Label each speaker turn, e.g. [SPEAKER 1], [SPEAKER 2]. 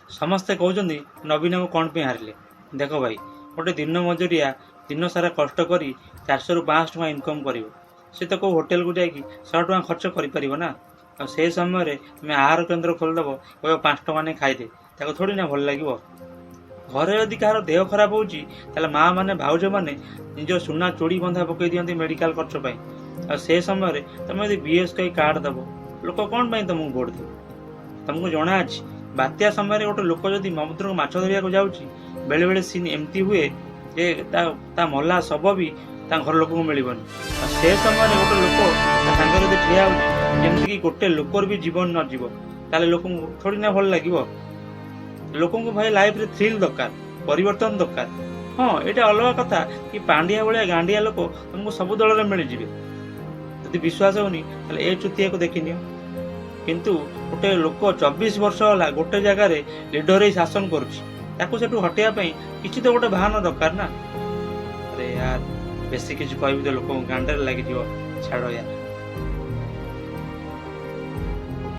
[SPEAKER 1] ସମସ୍ତେ କହୁଛନ୍ତି ନବୀନ ବାବୁ କ'ଣ ପାଇଁ ହାରିଲେ। ଦେଖ ଭାଇ, ଗୋଟେ ଦିନ ମଜୁରିଆ ଦିନ ସାରା କଷ୍ଟ କରି 400ରୁ 500 ଟଙ୍କା ଇନକମ୍ କରିବ, ସେ ତ କେଉଁ ହୋଟେଲକୁ ଯାଇକି 100 ଟଙ୍କା ଖର୍ଚ୍ଚ କରିପାରିବ ନା। ଆଉ ସେ ସମୟରେ ତୁମେ ଆହାର କେନ୍ଦ୍ର ଖୋଲିଦେବ, କହିବ 5 ଟଙ୍କା ନେଇ ଖାଇଦେ, ତାକୁ ଥୋଡ଼ି ନା ଭଲ ଲାଗିବ। ଘରେ ଯଦି କାହାର ଦେହ ଖରାପ ହେଉଛି, ତାହେଲେ ମା ମାନେ, ଭାଉଜମାନେ ନିଜ ସୁନା ଚୁଡ଼ି ବନ୍ଧା ପକାଇ ଦିଅନ୍ତି ମେଡ଼ିକାଲ ଖର୍ଚ୍ଚ ପାଇଁ। ଆଉ ସେ ସମୟରେ ତୁମେ ଯଦି ବିଏସ୍କେୱାଇ କାର୍ଡ଼ ଦେବ, ଲୋକ କ'ଣ ପାଇଁ ତୁମକୁ ଭୋଟ ଦେବେ? ତମକୁ ଜଣା ଅଛି, ବାତ୍ୟା ସମୟରେ ଗୋଟେ ଲୋକ ଯଦି ସମୁଦ୍ରକୁ ମାଛ ଧରିବାକୁ ଯାଉଛି, ବେଳେବେଳେ ସିନ୍ ଏମିତି ହୁଏ ଯେ ତା ମଲା ଶବ ବି ତାଙ୍କ ଘର ଲୋକଙ୍କୁ ମିଳିବନି। ଆଉ ସେ ସମୟରେ ଗୋଟେ ଲୋକ ତା ସାଙ୍ଗରେ ଯଦି ଠିଆ ହେଉଛି, ଯେମିତିକି ଗୋଟେ ଲୋକର ବି ଜୀବନ ନଯିବ, ତାହେଲେ ଲୋକଙ୍କୁ ଥୋଡ଼ି ନା ଭଲ ଲାଗିବ। ଲୋକଙ୍କୁ ଭାଇ ଲାଇଫରେ ଥ୍ରିଲ୍ ଦରକାର, ପରିବର୍ତ୍ତନ ଦରକାର। ହଁ, ଏଇଟା ଅଲଗା କଥା କି ପାଣ୍ଡିଆ ଭଳିଆ ଗାଣ୍ଡିଆ ଲୋକ ତମକୁ ସବୁ ଦଳରେ ମିଳିଯିବେ। ଯଦି ବିଶ୍ୱାସ ହଉନି, ତାହେଲେ ଏ ଚୁତିଆକୁ ଦେଖିନିଅ। କିନ୍ତୁ ଗୋଟେ ଲୋକ 24 ବର୍ଷ ହେଲା ଗୋଟେ ଜାଗାରେ ଲିଡର ହେଇ ଶାସନ କରୁଛି, ତାକୁ ସେଠୁ ହଟେଇବା ପାଇଁ କିଛି ତ ଗୋଟେ ବାହାନା ଦରକାର ନା। ଆରେ ୟାର, ବେଶୀ କିଛି କହିବି ତ ଲୋକଙ୍କ ଗାଣ୍ଡରେ ଲାଗିଯିବ। ଛାଡ଼ ୟାର।